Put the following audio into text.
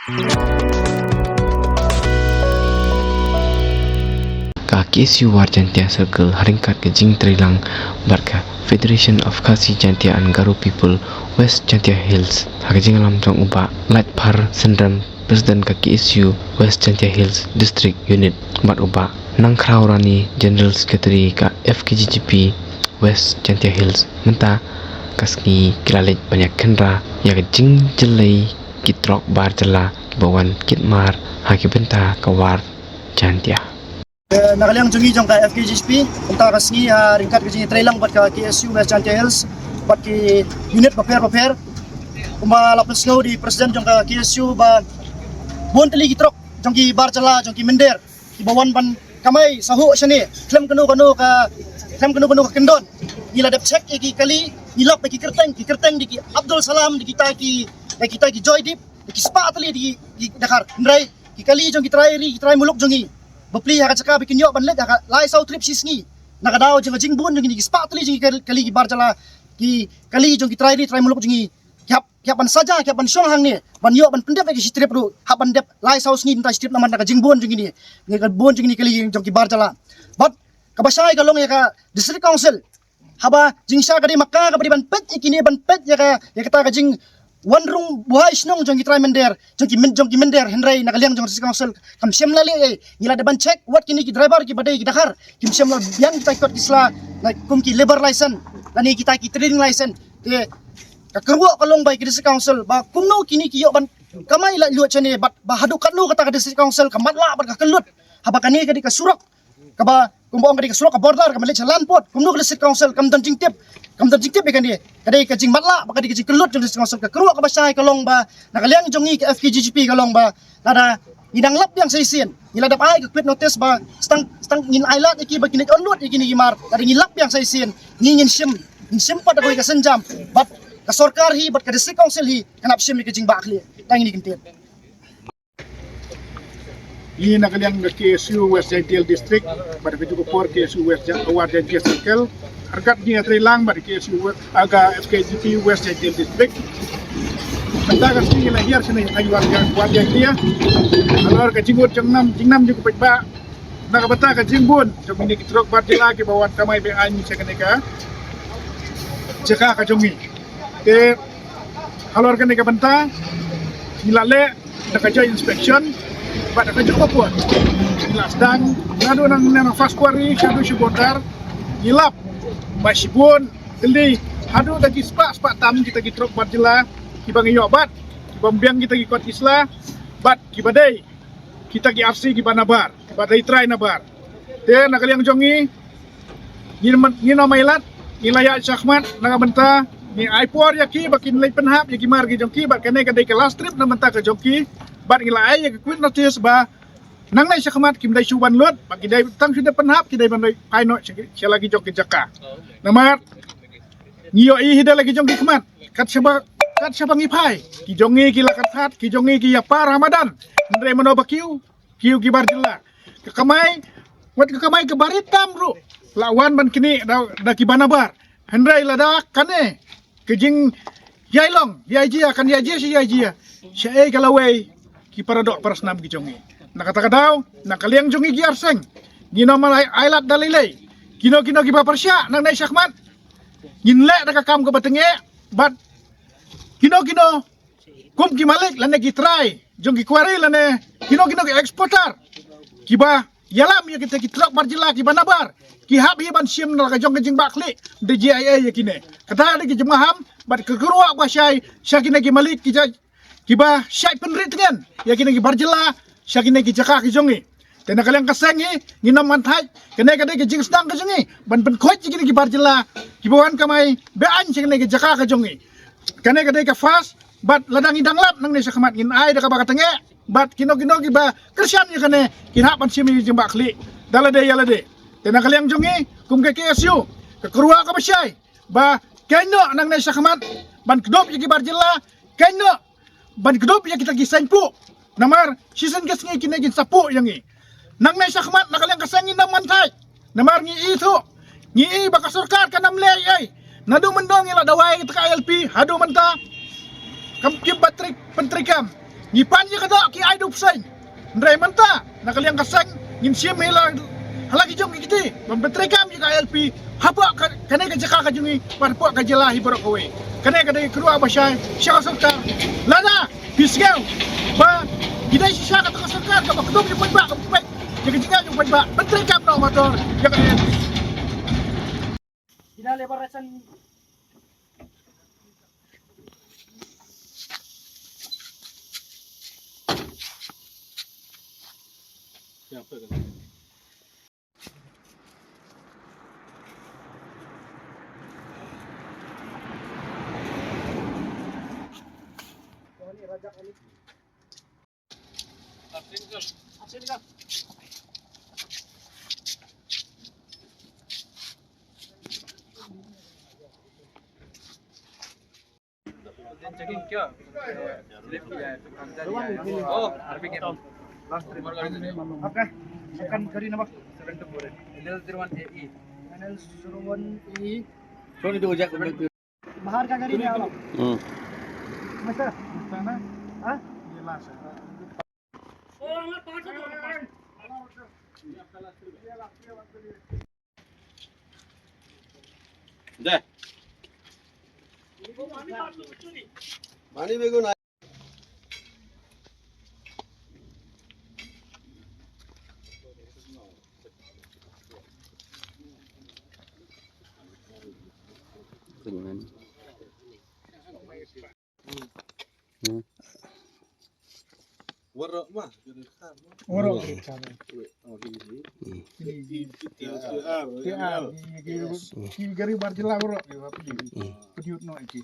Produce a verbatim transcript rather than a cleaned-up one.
Ka K S U War Jaintia Circle ha ryngkat ka jingtreilang bad ka Federation of Khasi Jaintia and Garo People West Jaintia Hills, ha ka jingïalam jong u Bah Laitphar Synrem, President ka K S U West Jaintia Hills District Unit, bad u Bah Nangkhraw Rani, General Secretary ka F K J G P West Jaintia Hills, mynta ka sngi ki la leit ban ïa kynra ïa ka jingjyllei ki trok bar jylla kiba wan kit mar ha ki bynta ka War Jaintia. Eh, na ka liang jong ngi jong ka F K J G P, mynta ka sngi, ah, ryngkat ka jingtreilang bad ka K S U West Jaintia Hills bad ki unit bapher bapher, kumba la pynsngew da i President jong ka K S U ba bun tylli ki trok jong ki bar jylla, jong ki mynder, kiba wan ban kamai sahuh shane, khlem kano kano ka, khlem kano kano ka kyndon. Ngi la dep check ïa ki kali, ngi lap ïa ki kyrteng, ki kyrteng da ki Abdul Salam, da kita ki, da kita ki Joydeep, da ki spah tylli da ki, ki Dkhar. Hynrei ki kali jong ki trai ri, ki trai muluk jong ngi, bapli ha ka jaka ba kin ïoh ban leit ha ka lai saw trip shi sngi. Na ka daw jong ka jingbun jong ngi, ki spah tylli jong ki kal-, kali ki bar jylla, ki kali jong ki trai ri, trai muluk jong ngi, ki hap, ki hap ban saja, ki hap ban shong hangne, ban ïoh ban pyndep ïa ki shi trip ruh, hap ban dep lai saw sngi bynta shi trip namar na ka jingbun jong ngi ne, ne ka bun jong ngi kali jong ki bar jylla. Bad kaba shai ka long ïa ka District Council, haba jingshisha ka dei ma ka kaba dei ban peit ïa kine, ban peit ïa ka, ïa kata ka jingwan rung buhai shnong jong ki trai mynder, jong ki myn-, jong ki mynder, hynrei na ka liang jong District Council kam shym la leh ei. Ngi la dep ban check wat kine ki driver kiba dei ki Dkhar, kim shym la biang kita ki kot ki sla, na kum ki labour license lane kita ki trading license. Te ka kyrwoh ka long ba ïa ka District Council ba kumno kine ki ïoh ban kamai laitluid shane, bad ba haduh katno kata ka District Council ka matlah bad ka kyllut, haba kane ka dei ka surok kaba, kumba ong ka dei ka surok ka border kaba leit sha Lanpot, kumno ka District Council kam don jingtip, kam don jingtip ïa kane. Ka dei ka jingmatlah bad ka dei ka jingkyllut jong District Council. Ka kyrwoh kaba shai ka long ba na ka liang jong ngi ka F K J G P ka long ba lada ngi dang lap biang sa shisien, ngi la dep ai ka quit notice ba stang, stang ngin ai lad ïa ki ba kin leit onluid ïa kine ki mar, lada ngi lap biang sa shisien, ngi ngin shim, ngin shim pat da kawei ka sienjam, bad ka sorkar hi bad ka District Council hi kan hap shim ïa ka jingbakla. Tang ine ki ktien. Ngi na ka liang ka K S U West Jaintia Hills District bad ka juh ka por K S U West Ja-, War Jaintia Circle, ryngkat ngi ïatreilang bad ka K S U West, ah, ka F K J P West Jaintia Hills District. Mynta ka sngi ngi la hiar shane ha War Ja-, War Jaintia. Halor ka jingmut jingnam, jingnam jong u paidbah na ka bynta ka jingbun jong kine ki trok bar jylla kiba wan kamai be-aiñ sha kane ka jaka ka jong ngi. Te halor kane ka bynta ngi la leh da ka joint inspection bad da ka jaka por. Ngi la sdang naduh nang, nang first quarry shaduh sha border. Ngi lap ba shibun tylli haduh da ki spah spah tam kita ki trok bar jylla kiba ngi ïoh bat, kiba ym biang kita ki kot ki sla bad kiba dei kita ki R C kiba nabar, kiba dei trai nabar. Te na ka liang jong ngi, ngin man, ngin ym ailad, ngi la ïaid shakhmat na ka bynta ngi ai por ïa ki ba kin leit pynhap ïa ki mar ki jong ki, bad kane ka dei ka last trip na ka bynta ka jong ki. Bad ngi la ai ïa ka quit notice ba nangne shakhmat kim dei shuh ban lut, ba ki dei tang shu dep pynhap, ki dei ban leit phai noh sha ki, sha la ki jong ki jaka. Namar ngi ïohi hi da la ki jong ki khmat, kat shaba, kat shaba ngi phai, ki jong ngi ki la kynthad, ki jong ngi ki ïapar ha madan. Hynrei mano ba kiew, kiew ki bar jylla. Ka kamai, wat ka kamai kaba rit tam ruh la wan ban knieh da, da kiba nabar. Hynrei lada kane ka jingïailong ïa jia, kan ïa jia sha ïa jia, shaei ka lawei ki para doh para snam ki jong ngi. Na kata ka daw, na ka liang jong ngi ki arseng, ngin ym ai, ailad da lei lei. Kino kino kiba pyrshah nangne shakhmat, ngin leh da ka kam kaba tyngeh. Bad kino kino kum ki malik lane ki trai jong ki quarry lane kino kino ki exporter kiba ïalam ïa kita ki trok bar jylla kiba nabar, ki hap hi ban shim na la ka jong ka jingbakla da jia ïa kine. Kata dei ka jingmaham bad ka kyrwoh ba shai sha kine ki malik ki ja-, kiba shait pynrit tngen ïa kine ki bar jylla sha kine ki jaka ki jong ngi. Te na ka liang ka seng hi, ngin ym manthaid, kane ka dei ka jingsdang ka jong ngi ban pynkhuid ïa kine ki bar jylla kiba wan kamai be-aiñ sha kine ki jaka ka jong ngi. Kane ka dei ka first, bad lada ngi dang lap nangne shakhmat ngin ai da kaba ka tyngeh, bad kino kino kiba kyrshan ïa kane kin hap ban shim ïa ka jingbakla da lade ïa lade. Te na ka liang jong ngi kum ka K S U, ka kyrwoh kaba shai ba kynnoh noh nangne shakhmat ban kdup ïa ki bar jylla, kynnoh ban kdup ïa kita ki seng puh. Namar shisien ka sngi kine kin sa puh ïa ngi. Nangne shakhmat na ka liang ka seng ngin ym manthaid. Namar ngi ithuh, ngi i ba ka sorkar kan ym leh ei ei. Naduh mynno ngi la dawai kita ka I L P haduh mynta kam kip ban trei, pyntreikam. Ngi pan ïa ka doh ki ai dupseng. Hynrei mynta na ka liang ka seng ngin shim ïa la, ha la ki jong ki kti ban pyntreikam ïa ka I L P hapoh ka, kane ka jaka ka jong ngi bad hapoh ka jylla hi baroh kawei. Kane ka dei ka ruh ba shai sha ka sorkar. Lada phi sngew ba ki dei shisha kata ka sorkar kaba kdum ïa u paidbah, kaba peit ïa ka jingeh jong u paidbah, pyntreikam noh motor ïa ka I L P. Ina lebar rasan. Okay, akan kari nama? Seven two four eight. L L zero one A E. N L zero one A E. Sorry, tu ujak. बाहर का गाड़ी नहीं आ रहा। Hmm. Master, हाँ? ये लास्ट है। Deh. Mani bego na. Warok mah, jadi khar mah. Warok. Oh, di sini. Ini, ini. T R, T R, ini, ini, ini, gari bar jela warok, ya, tapi ini. Pediut no iki.